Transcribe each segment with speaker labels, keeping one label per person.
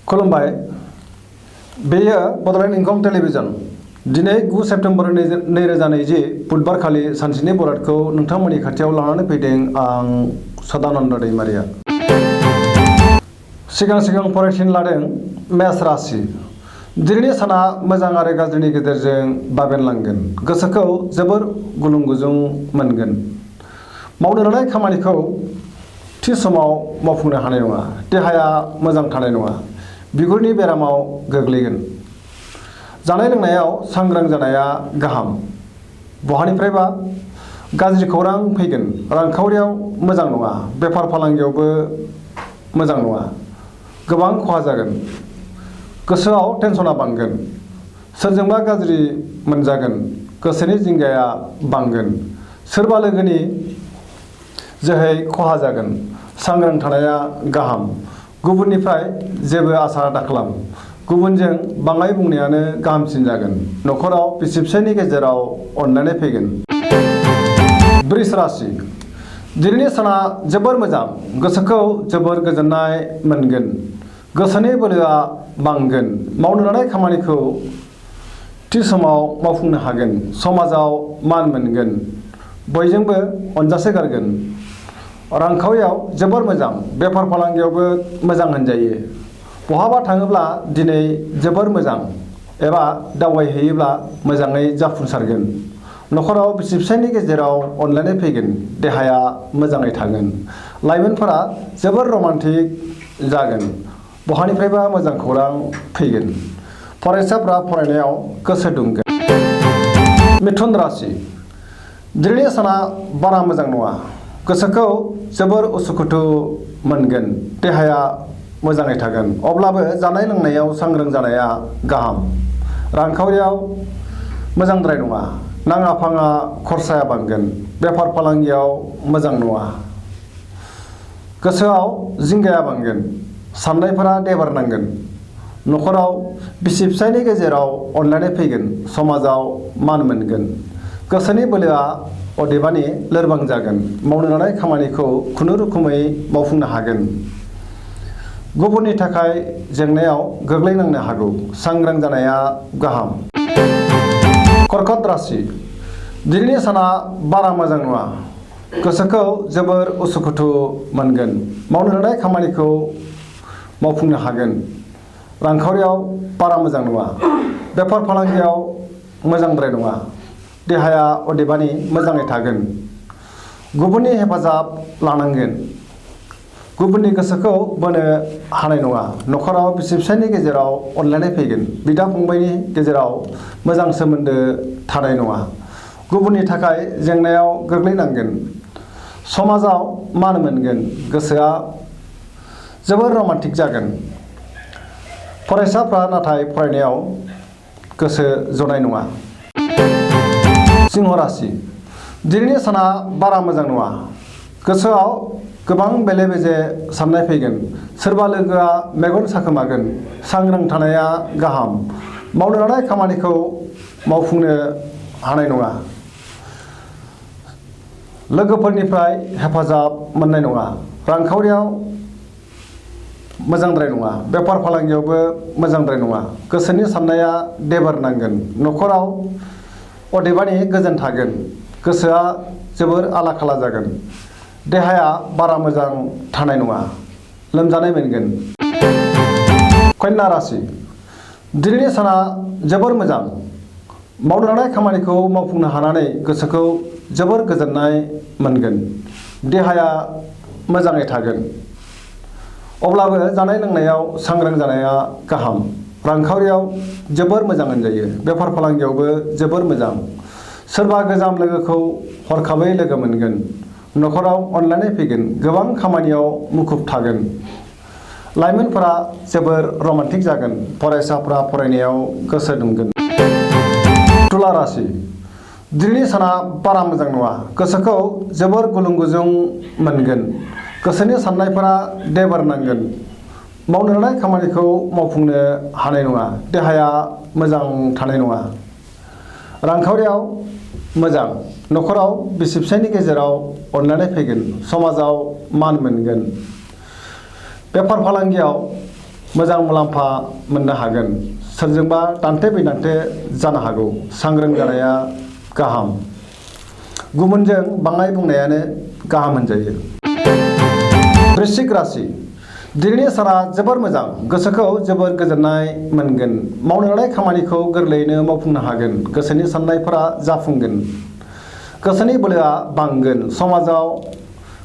Speaker 1: खुलुमबाय बेयो बड'लेण्ड इंखं टेलिभिजन दिनै 9 सेप्तेम्बर 2020 बुधबार खालि सानसेनि बरादखौ नोंथांमोननि खाथियाव लानानै फैदों आं सदानन्द दैमारिया सिगां फरायथिन लादों मेष राशि दिनैनि साना मोजां आरो गाज्रिनि गेजेरजों बाबेनलांगोन गोसोखौ जोबोर गुलुं गुजुं मोनगोन मावनो लानाय खामानिखौ थि समाव मावफुंनो हानाय नङा देहाया मोजां थानाय नङा बिगुरनि बेरामाव गोग्लैगोन जानाय लोंनायाव सांग्रां जानाया गाहाम बहानिफ्रायबा गाज्रि खौरां फैगोन रांखावरियाव मोजां नङा बेफार फालांगियावबो मोजां नङा गोबां खहा जागोन गोसोआव टेनसना बांगोन सोरजोंबा गाज्रि मोनजागोन गोसोनि जिंगाया बांगोन सोरबा लोगोनि जोहै खहा जागोन सांग्रां थानाया गाहाम गुबुननिफ्राय जेबो आसा दाखालाम गुबुनजों बाङाय बुंनायानो गाहामसिन जागोन न'खराव बिसि फिसायनि गेजेराव अनलायनाय फैगोन बृष राशि दिनैनि साना जोबोर मोजां गोसोखौ जोबोर गोजोननाय मोनगोन गोसोनि बोलोआ बांगोन मावनो लानाय खामानिखौ थि समाव मावफुंनो हागोन समाजाव मान मोनगोन बयजोंबो अनजासोगारगोन रांखावरियाव जोबोर मोजां बेफार फालांगियावबो मोजां होनजायो बहाबा थाङोब्ला दिनै जोबोर मोजां एबा दावबायहैयोब्ला मोजाङै जाफुंसारगोन न'खराव बिसि फिसायनि गेजेराव अनलायनाय फैगोन देहाया मोजाङै थागोन लाइमोनफोरा जोबोर रमान्टिक जागोन बहानिफ्रायबा मोजां खौरां फैगोन फरायसाफ्रा फरायनायाव गोसो दुंगोन मिथुन राशि दिनैनि साना बारा मोजां नङा गोसोखौ जोबोर उसुखुथु मोनगोन देहाया मोजाङै थागोन अब्लाबो जानाय लोंनायाव सांग्रां जानाया गाहाम रांखावरियाव मोजांद्राय नङा नाङा फाङा खरसाया बांगोन बेफार फालांगियाव मोजां नङा गोसोआव जिंगाया बांगोन साननायफोरा देबारनांगोन न'खराव बिसि फिसायनि गेजेराव अनलायनाय फैगोन समाजाव मान मोनगोन गोसोनि बोलोआ अदेबानि लोरबां जागोन मावनो लानाय खामानिखौ खुनुरुखुमै मावफुंनो हागोन गुबुननि थाखाय जेंनायाव गोग्लैनांनो हागौ सांग्रां जानाया गाहाम कर्कट राशि दिनैनि साना बारा मोजां नङा गोसोखौ जोबोर उसुखुथु मोनगोन मावनो लानाय खामानिखौ मावफुंनो हागोन रांखावरियाव बारा मोजां नङा बेफार फालांगियाव मोजांद्राय नङा देहाया अदेबानि मोजाङै थागोन गुबुननि हेफाजाब लानांगोन गुबुननि गोसोखौ बोनो हानाय नङा न'खराव बिसि फिसायनि गेजेराव अनलायनाय फैगोन बिदा फंबायनि गेजेराव मोजां सोमोन्दो थानाय नङा गुबुननि थाखाय जेंनायाव गोग्लैनांगोन समाजाव मान मोनगोन गोसोआ जोबोर रमान्टिक जागोन फरायसाफ्रा नाथाय फरायनायाव गोसो जनाय नङा सिंह राशि दिनैनि साना बारा मोजां नङा गोसोआव गोबां बेले बेजे साननाय फैगोन सोरबा लोगोआ मेगन साखोमागोन सांग्रां थानाया गाहाम मावनो लानाय खामानिखौ मावफुंनो हानाय नङा लोगोफोरनिफ्राय हेफाजाब मोननाय नङा रांखावरियाव मोजांद्राय नङा बेफार फालांगियावबो मोजांद्राय नङा गोसोनि साननाया देबारनांगोन न'खराव अदेबानि गोजोन थागोन गोसोआ जोबोर आला खाला जागोन देहाया बारा मोजां थानाय नङा लोमजानाय मोनगोन कन्या राशि दिनैनि साना जोबोर मोजां मावनो लानाय खामानिखौ मावफुंनो हानानै गोसोखौ जोबोर गोजोननाय मोनगोन देहाया मोजाङै थागोन अब्लाबो जानाय लोंनायाव सांग्रां जानाया गाहाम रांखावरियाव जोबोर मोजां होनजायो बेफार फालांगियावबो जोबोर मोजां सोरबा गोजाम लोगोखौ हरखाबै लोगो मोनगोन न'खराव अनलायनाय फैगोन गोबां खामानियाव मुखुब थागोन लाइमोनफोरा जोबोर रमान्टिक जागोन फरायसाफ्रा फरायनायाव गोसो दुंगोन तुला राशि दिनैनि साना बारा मोजां नङा गोसोखौ जोबोर गुलुं गुजुं मोनगोन गोसोनि साननायफोरा देबारनांगोन मावनो लानाय खामानिखौ मावफुंनो हानाय नङा देहाया मोजां थानाय नङा रांखावरियाव मोजां न'खराव बिसि फिसायनि गेजेराव अनलायनाय फैगोन समाजाव मान मोनगोन बेफार फालांगियाव मोजां मुलाम्फा मोननो हागोन सोरजोंबा दान्थे बिदान्थे जानो हागौ सांग्रां जानाया गाहाम गुबुनजों बाङाय बुंनायानो गाहाम होनजायो वृश्चिक राशि दिनैनि साना जोबोर मोजां गोसोखौ जोबोर गोजोननाय मोनगोन मावनो लानाय खामानिखौ गोरलैयैनो मावफुंनो हागोन गोसोनि साननायफोरा जाफुंगोन गोसोनि बोलोआ बांगोन समाजाव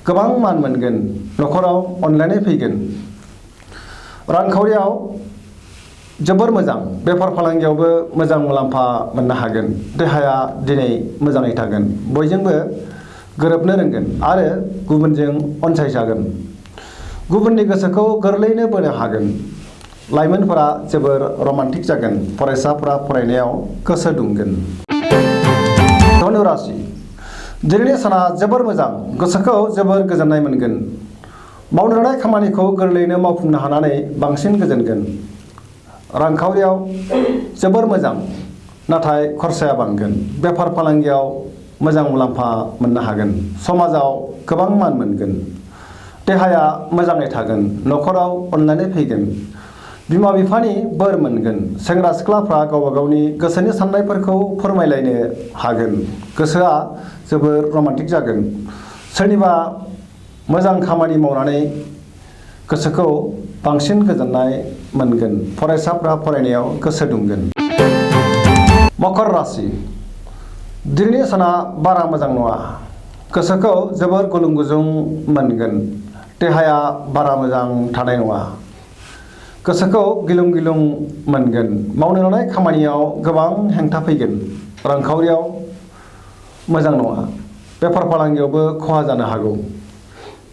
Speaker 1: गोबां मान मोनगोन न'खराव अनलायनाय फैगोन रांखावरियाव जोबोर मोजां बेफार फालांगियावबो मोजां मुलाम्फा मोननो हागोन देहाया दिनै मोजाङै थागोन बयजोंबो गोरोबनो रोंगोन आरो गुबुनजों अनसायजागोन गुबुननि गोसोखौ गोरलैयैनो बोनो हागोन लाइमोनफोरा जोबोर रमान्टिक जागोन फरायसाफोरा फरायनायाव गोसो दुंगोन धनु राशि दिनैनि साना जोबोर मोजां गोसोखौ जोबोर गोजोननाय मोनगोन मावनो लानाय खामानिखौ गोरलैयैनो मावफुंनो हानानै बांसिन गोजोनगोन रांखावरियाव जोबोर मोजां नाथाय खरसाया बांगोन बेफार फालांगियाव मोजां मुलाम्फा मोननो हागोन समाजाव गोबां मान मोनगोन देहाया मोजाङै थागोन न'खराव अनलायनाय फैगोन बिमा बिफानि बोर मोनगोन सेंग्रा सिख्लाफ्रा गावबा गावनि गोसोनि साननायफोरखौ फोरमायलायनो हागोन गोसोआ जोबोर रमान्टिक जागोन सोरनिबा मोजां खामानि मावनानै गोसोखौ बांसिन गोजोननाय मोनगोन फरायसाफ्रा फरायनायाव गोसो दुंगोन मकर राशि दिनैनि साना बारा मोजां नङा गोसोखौ जोबोर गुलुं गुजुं मोनगोन देहाया बारा मोजां थानाय नङा गोसोखौ गिलुं गिलुं मोनगोन मावनो लानाय खामानियाव गोबां हेंथा फैगोन रांखावरियाव मोजां नङा बेफार फालांगियावबो खहा जानो हागौ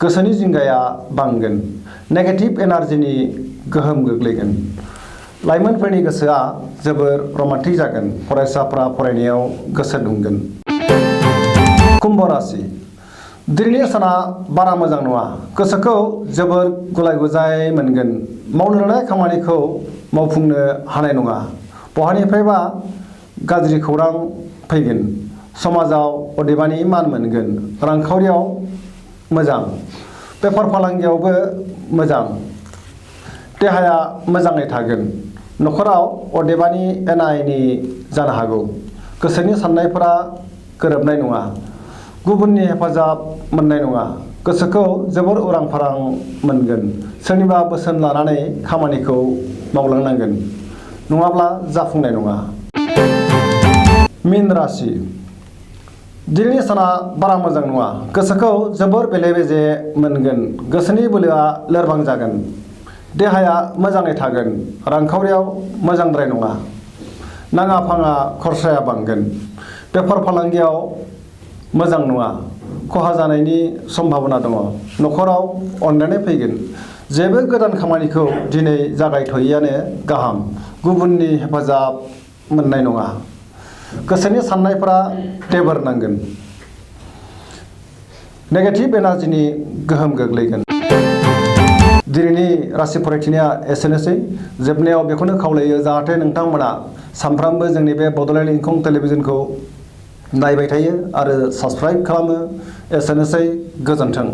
Speaker 1: गोसोनि जिंगाया बांगोन नेगेटिभ एनार्जिनि गोहोम गोग्लैगोन लाइमोनफोरनि गोसोआ जोबोर रमान्टिक जागोन फरायसाफ्रा फरायनायाव गोसो दुंगोन कुम्भ राशि दिनैनि साना बारा मोजां नङा गोसोखौ जोबोर गुलाय गुजाय मोनगोन मावनो लानाय खामानिखौ मावफुंनो हानाय नङा बहानिफ्रायबा गाज्रि खौरां फैगोन समाजाव अदेबानि मान मोनगोन रांखावरियाव मोजां बेफार फालांगियावबो मोजां देहाया मोजाङै थागोन न'खराव अदेबानि एना एनि जानो हागौ गोसोनि साननायफोरा गोरोबनाय नङा गुबुननि हेफाजाब मोननाय नङा गोसोखौ जोबोर उरां फारां मोनगोन सोरनिबा बोसोन लानानै खामानिखौ मावलांनांगोन नङाब्ला जाफुंनाय नङा मीन राशि दिनैनि साना बारा मोजां नङा गोसोखौ जोबोर बेले बेजे मोनगोन गोसोनि बोलोआ लोरबां जागोन देहाया मोजाङै थागोन रांखावरियाव मोजांद्राय नङा नाङा फाङा खरसाया बांगोन बेफार फालांगियाव मोजां नङा खहा जानायनि सम्भाबना दङ न'खराव अनलायनाय फैगोन जेबो गोदान खामानिखौ दिनै जागायथ'यैआनो गाहाम गुबुननि हेफाजाब मोननाय नङा गोसोनि साननायफोरा टेबोर नांगोन नेगेटिभ एनार्जिनि गोहोम गोग्लैगोन दिनैनि राशि फरायथिनाया एसेनोसै जोबनायाव बेखौनो खावलायो जाहाथे नोंथांमोना सानफ्रामबो जोंनि बे बड'लेण्ड इंखं टेलिभिजनखौ नायबाय थायो आरो साबस्क्राइब खालामो एसेनोसै गोजोन्थों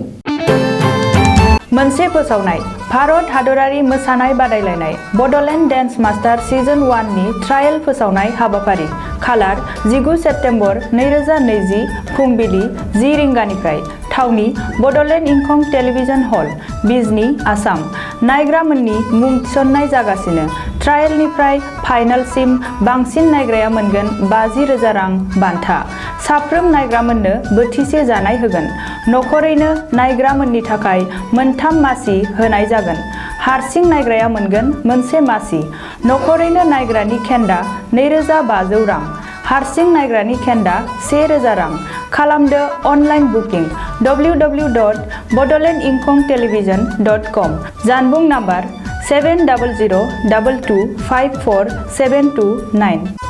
Speaker 2: मोनसे फोसावनाय भारत हादरारि मोसानाय बादायलायनाय बड'लेण्ड डेन्स मास्टार सिजन 1 नि ट्रायल फोसावनाय हाबाफारि खालार 19 सेप्तेम्बर 2020 फुंबिलि 10 रिंगानिफ्राय थावनि बड'लेण्ड इंखं टेलिभिजन हल बिजनी आसाम नायग्रामोननि मुं थिसननाय जागासिनो ट्रायलनिफ्राय फाइनालसिम बांसिन नायग्राया मोनगोन 50,000 रां बान्था साफ्रोम नायग्रामोननो बोथिसे जानाय होगोन नखरैनो नायग्रामोननि थाखाय मोनथाम मासि होनाय जागोन हारसिं नायग्राया मोनगोन मोनसे मासि नखरैनो नायग्रानि खेन्दा 2,500 रां हारसिं नायग्रानि खेन्दा 1,000 रां खालामदो अनलाइन बुकिं www.bodolandinkhongtelevision.com जानबुं नाम्बार 7002254729